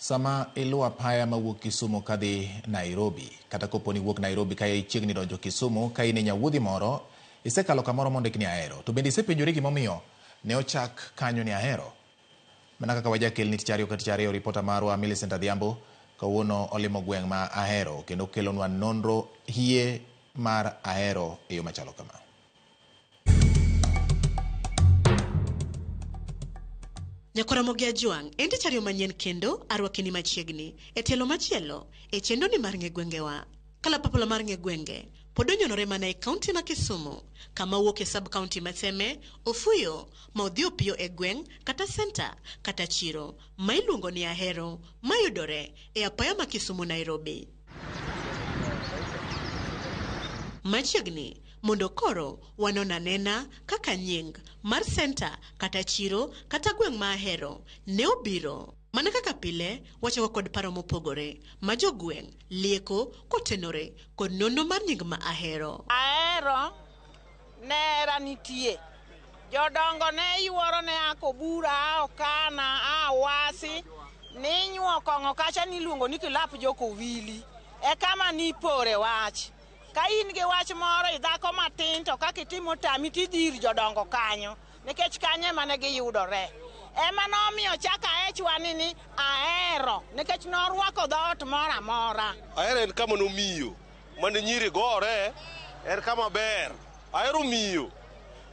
Sama iluwo apaya mawuok Kisumu kadhi Nairobi, kata kopo ni iwuok Nairobi ka ichiegni donjo Kisumu ka in e nyawuodhi moro, isekalo kamoro mondik ni Ahero. To bende isepenjori gimomiyo ne ochak kanyo ni Ahero? Mana kaka wajakelni tich ariyo ka tich ariyo, ripota marwa Millicent Adhiambo kawuono olimo gweng' ma Ahero kendo kelonwa nonro hie mar Ahero e yo machalo kama. Nyakwaramogi Ajwang' en tich ariyo manyien kendo arwakini machiegni e tielo machielo e chenroni mar ng'e gwengewa. Kalapapla mar ng'e gwenge pod onyonore mana e kaunti ma Kisumu kama owuok e sub kaunti ma Seme, Ofuyo ma odhi opiyo e gweng' kata senta kata chiro ma iluongo ni Ahero mayudore e apaya ma Kisumu Nairobi. Machiegni mondo koro wanon anena kaka nying mar senta kata chiro kata gweng' ma Ahero ne obiro. Mana kaka pile, wachako kod paro mopogore ma jogweng' lieko kotenore kod nonro mar nying ma Ahero. Ahero ne hera nitie. Jodongo ne yuoro ne a Kobura, a Okana, a Wasi, ninyuo kong'o kacha niluongo ni kilap jokowili. E kama nipore wach. Ka in gi wach moro idhako matin to kaka itimo tami tidhi ir jodongo kanyo nikech kanyo ema ne giyudore. Ema nomiyo chak ahechwa ni ni Ahero nikech norwako dhoot moro amora. Ahero en kama nomiyo mane nyiri gore, en kama ber. Ahero miyo.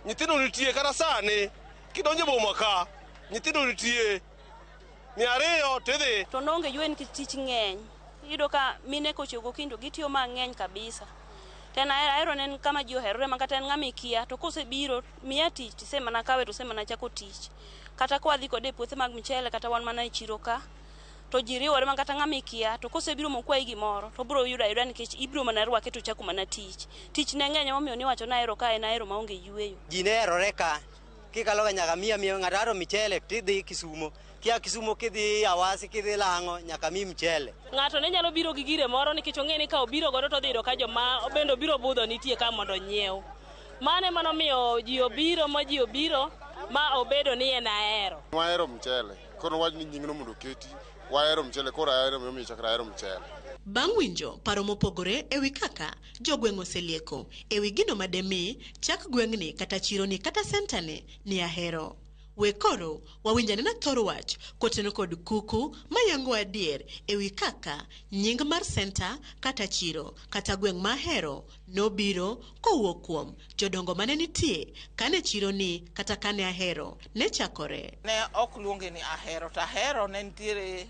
Nyithindo nitie kata sani kidonjo e boma ka, nyithindo nitie. 200 tidhi. To noonge yweyo nikech tich ng'eny. Iyudo ka mine kochiew gokinyi to gitiyo mang'eny kabisa. To en ahero ne en kama ji oherore ma kata en ng'ama ikia to kosebiro miya tich tisemana kawe to osemana chako tich. Kata ka wadhi kode e puothe mag mchele kata wan mana e chiro ka to ji riwore ma kata ng'ama ikia to kosebiro mokwayi gimoro to obiro yudo ayuda nikech ibiro mana rwake to ochako mana tich. Tich ne ng'eny emomiyo niwacho ni ahero ka en ahero maonge yweyo. Ji ne herore ka kikalo ga nyaka miya miya ng'ato hero michele tidhi Kisumo kia Kisumo kidhi Awasi kidhi Lang'o nyaka mi mchele. Ng'ato ne nyalo biro gi gire moro nikech ong'e ni ka obiro godo to odhi yudo ka joma bende obiro budho nitie ka mondo onyiew. Mano ema nomiyo ji obiro ma ji obiro ma obedo ni en ahero. Wahero mchele, koro wach ni nyingno mondo oketi, wahero mchele, koro ahero emomiyo chakre ahero mchele. Bang' winjo paro mopogore e wi kaka jogweng' oselieko e wi gino ma demi chak gweng'ni kata chironi kata sentani ni Ahero. We koro wawinj anena thor wach koteno kod kuku mayango adier e wi kaka nying mar senta kata chiro kata gweng' ma Ahero nobiro kowuok kuom jodongo mane nitie kane chironi kata kane Ahero ne chakore. Ne ok luonge ni Ahero to Ahero ne nitiere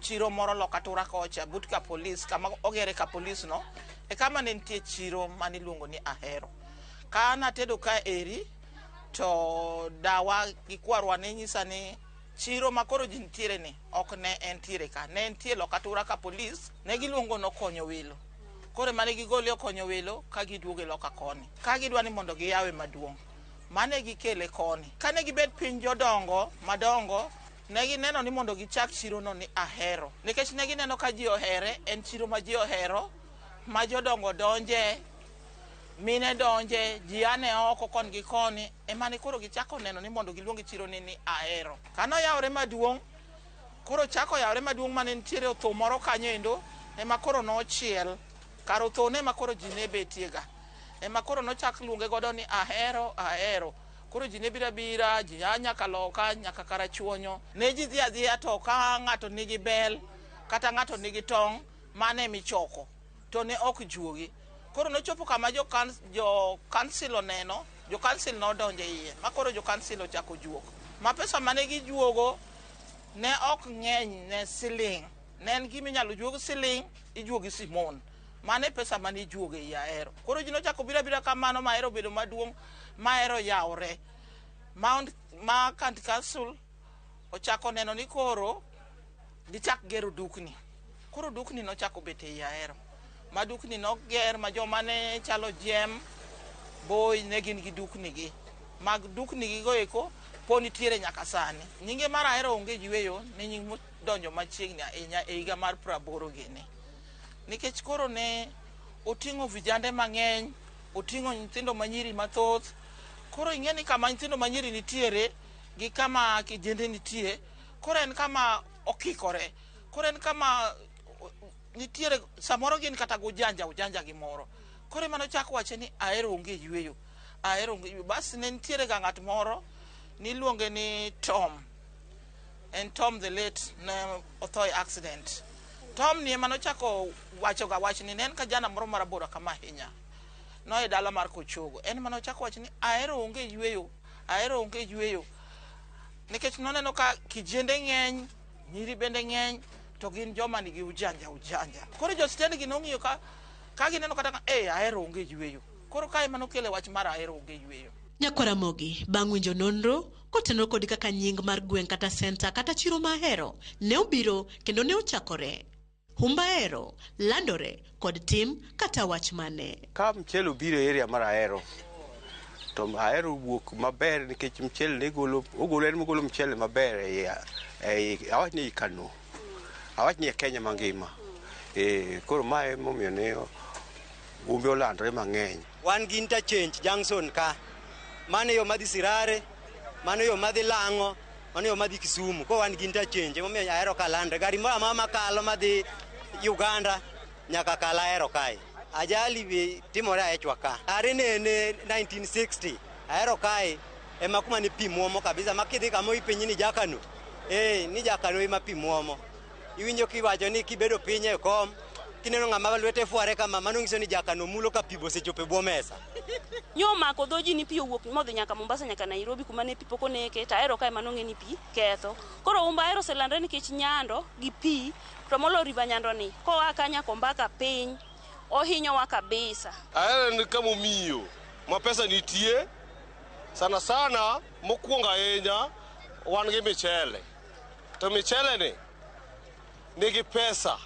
chiro moro loka tura kocha but ka polis kama ogere ka polis no e kama ne nitie chiro mane iluongo ni Ahero. Ka natedo ka eri to dawa gi kwarwa ne nyisa ni chiro ma koro ji nitiere ni ok ne entiere ka, ne entie loka tura ka polis ne giluongo nokonyo welo. Koro emane gigole okonyo welo ka giduoge loka koni ka gidwa ni mondo giyawe maduong' mane gikele koni. Kane gibet piny jodongo madongo ne gineno ni mondo gichak chirono ni Ahero nikech ne gineno ka ji ohere, en chiro ma ji ohero ma jodongo donje, mine donje, ji ane oko koni gi koni emane koro gichako neno ni mondo giluong chironi ni Ahero. Kane oyawore maduong' koro ochako oyawore maduong' mane nitiere otho moro kanyo endo ema koro nochiel. Kar othone ema koro ji ne betiega. Ema koro nochak luonge godo ni Ahero, Ahero. Koro ji ne biro abira, ji a nyaka loka, nyaka Karachuonyo. Ne ji dhi adhiya to ka ng'ato nigi bel kata ng'ato nigi tong', mano ema ichoko. To ne ok juogi. Koro nochopo kama jo kansil oneno, jo kansil nodonjo e iye, ma koro jo kansil ochako juok. Ma pesa mane gijuogo ne ok ng'eny ne siling'. Ne en gima inyalo juog siling', ijuogi simon. Mano e pesa mane ijuogo ei Ahero. Koro ji nochako biro abira kamano ma Ahero obedo maduong' ma Ahero oyawore. Ma county council ochako neno ni koro gichak gero dukni. Koro dukni nochako bet ei Ahero. Ma dukni noger ma joma ne chalo Jem, Boy ne gin gi dukni gi. Mag dukni gigo eko pod nitiere nyaka sani. Nyinge mar Ahero onge yweyo ne nying modonjo machiegni ahinya e higa mar praboro gini. Nikech koro ne oting'o vijande mang'eny, oting'o nyithindo manyiri mathoth. Koro ing'e ni kama nyithindo manyiri nitiere gi kama kijende nitie, koro en kama okikore. Koro en kama nitiere samoro gin kata gujanja ujanja gimoro. Koro ema nochak wache ni Ahero onge yweyo. Ahero onge yweyo. Bas ne nitiere ga ng'at moro niluonge ni Tom. En Tom the late ne otho e accident. Tom ni ema nochako wacho ga wachni ne en kijana moro marabora kama ahinya. Noa e dala mar Kochogo. En ema nochako wacho ni Ahero onge yweyo. Ahero onge yweyo. Nikech noneno ka kijende ng'eny, nyiri bende ng'eny, to gin joma nigi ujanja ujanja. Koro jo stand gi nong'iyo ka gineno kata ka Ahero onge yweyo. Koro kae ema nokele wach mar Ahero onge yweyo. Nyakwaramogi bang' winjo nonro kotenore kod kaka nying mar gweng' kata senta kata chiro ma Ahero ne obiro kendo ne ochakore. Humb Ahero landore kod tim kata wach mane. Ka mchele obiro e area mar Ahero, to Ahero wuok maber nikech mchele ne golo, ogolo en mogolo mchele maber ei awach ni ei Kano, awach ni e Kenya mangima. Koro mae emomiyo ne humbe olandore mang'eny. Wan gi interchange junction ka. Mano yo madhi Sirare, mano yo madhi Lang'o, mano yo madhi Kisumu. Koro wan gi interchange, emomiyo Ahero ka landre. Gari moro amora makalo madhi Uganda nyaka kal Ahero kae. Ajali be timore Ahechwa ka. Are nene 1960, Ahero kae ema kuma ne pi muomo kabisa. Ma kidhi kama ipenji ni Jakano, ni Jakano ema pi muomo. Iwinjo kiwacho ni kibedo piny e kom, kineno ng'ama lwete fware kama, mano nyiso ni Jakano mulo ka pi osechopo e bwo mesa. Nyo omako dho ji ni pi owuok modhi nyaka Mombasa nyaka Nairobi kuma ne pi pok oneke to Ahero kae ema nong'e ni pi ketho. Koro humb Ahero oselandre nikech nyando gi pi to molo river nyando ni koa ka nyaka ombaka piny ohinyowa kabisa. Ahero en kama omiyo ma pesa nitie sana sana mokwongo ahinya wan gi michele. To michele ni nigi pesa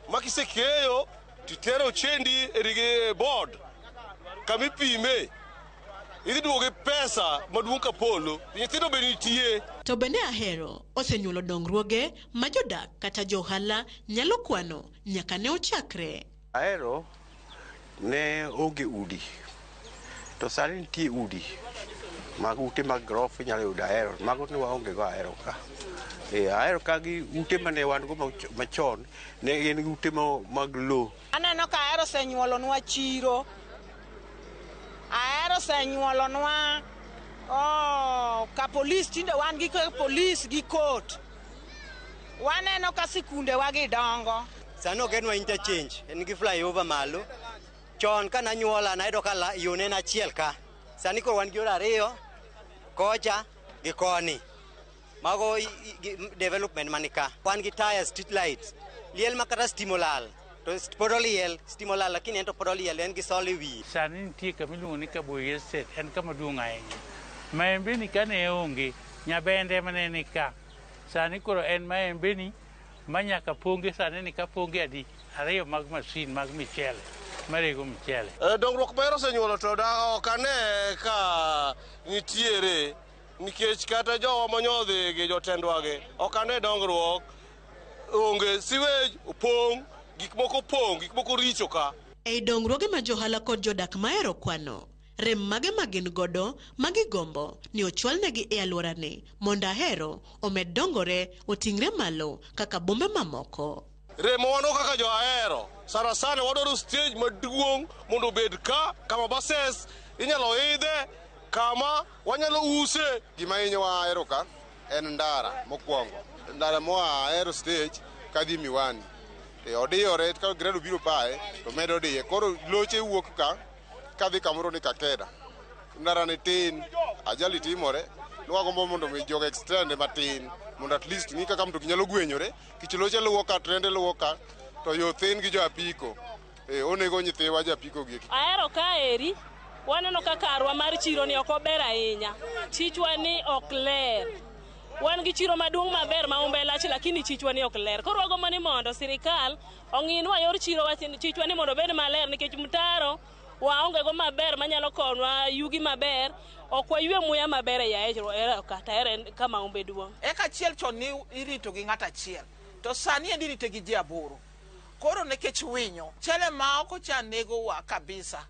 ma kisekeyo titero chendi e board kama ipime idhi duogo gi pesa maduong' ka polo. Nyithindo be nitie. To bende Ahero osenyuolo dongruoge ma jodak kata jo ohala nyalo kwano nyaka ne ochakre. Ahero ne onge udi, to sani nitie udi mag ute mag grofa inyalo yudo Ahero, mago ne waonge go Ahero ka. Ahero ka gi ute mane wan go machon ne gin ute mag lo. Aneno ka Ahero osenyuolonwa chiro. Ahero osenyuolonwa ka polis tinde wan gi polis gi court. Waneno ka sikunde wa gi dongo. Sani ogenwa interchange, en gi flyover malo. Chon ka nanyuola nayudo ka yo ne en achiel ka. Sani koro wan gi yore ariyo, kocha gi koni. Mago development mani ka. Wan gi tire street lights. Liel ma kata stima olal, to pod oliel, stima olal lakini en to pod oliel, en gi solar e wiye. Sani nitie kama iluongo ni Kaboyi Estate, en kama duong' ahinya. Maembeni kane onge, Nyabende ema ne ni ka. Sani koro en Maembeni ma nyaka ponge sani ni ka ponge adi ariyo mag masin mag michele marego michele. Dongruok ma Ahero osenyuolo to da ok ane ka nitiere nikech kata jowa monyodhi gi jotendwa gi ok ane dongruok onge sewage opong' gik moko opong' gik moko richo ka. Ei dongruoge ma johala kod jodak mahero kwano, rem mage ma gin godo ma gigombo ni ochwalnegi e alworani mondo Ahero omed dongore oting're malo kaka bombe mamoko. Rem ma wan go kaka jo Ahero sana sana wadwaro stage maduong' mondo obed ka kama buses inyalo idhe kama wanyalo use. Gima hinyowa Ahero ka en ndara mokwongo. Ndara moa Ahero stage kadhi Miwani. Odiyore ka grade obiro pae to medo diye. Koro loche wuok ka kadhi kamoro ni Kakeda. Ndara ni tin, ajali timore. Wagombo mondo mi jogo extend matin mondo at least ng'i kaka mtoki nyalo gwenyore. Kich loche luwo ka, trende luwo ka, to yo thin gi jo apiko. Onego nyithiwa jo apiko gi. Ahero kaeri waneno ka karwa mar chiro ni ok ober ahinya. Chichwa ni ok ler. Wan gi chiro maduong' maber ma humbe lach lakini chichwa ni ok ler. Koro wagombo ni mondo sirikal ong'inwa yor chiro chichwa ni mondo obed maler nikech mtaro waonge go maber manyalo konwa yugi maber, ok waywe muya maber ei Ahero ka to Ahero en kama humbe duong'. Eka achiel chon ne irito gi ng'ato achiel, to sani endi irite gi ji aboro. Koro nikech winyo, mchele ma oko cha negowa kabisa.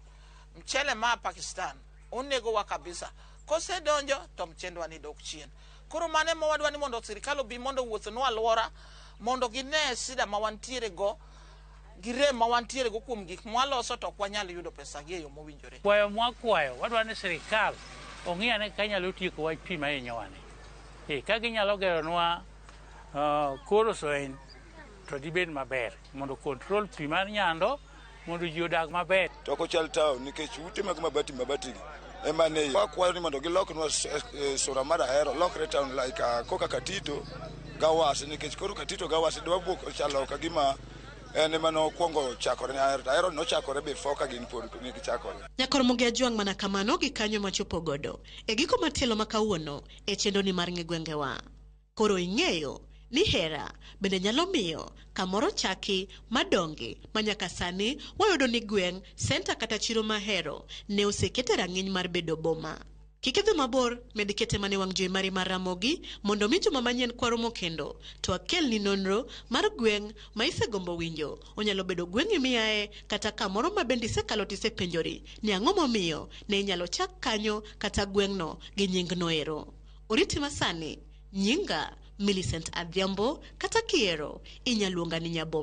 Mchele ma Pakistan onegowa kabisa. Kosedonjo to mchendwa ni dok chien. Koro mano ema wadwa ni mondo sirikal obi mondo owuothnwa alwora mondo gine sida ma wantiere go gi rem ma wantiere go kuom gik mwaloso to ok wanyal yudo pesa gi e yo mowinjore. Kwayo mwakwayo, wadwa ni sirikal ong'i ane kaka nyalo tieko wach pi mahinyowani. E, ka ginyalo geronwa koro soen to dibed maber mondo control pi mar Nyando mondo ji odag maber. To ok ochal town nikech ute mag mabati mabati gi ema ne wakwayo ni mondo giloknwa sura mar Ahero lokre town like koka Katito Gawasi nikech koro Katito Gawasi dwa buok chalo ka gima en ema nokwongo chakore ne Ahero to Ahero nochakore before ka gin pod ne gichakore. Nyakor Muge Ajwang' mana kamano gi kanyo machopo godo e giko mar tielo ma kawuono e chenroni mar ng'e gwengewa. Koro ing'eyo ni hera bende nyalo miyo kamoro chaki madongi ma nyaka sani wayudo ni gweng', senta kata chiro mahero ne oseket e rang'iny mar bedo boma. Kik idhi mabor, med kete mana e wang' jowi mari mar Ramogi mondo mi juma manyien kwaromo kendo to akelni nonro mar gweng' ma isegombo winjo. Onyalo bedo gweng'i miaye kata kamoro ma bende isekalo tisepenjori ni ang'o momiyo ne inyalo chak kanyo kata gweng'no gi nyingno ero. Oriti masani, nyinga Millicent Adhiambo kata kihero inya luonga ni Nyaboma.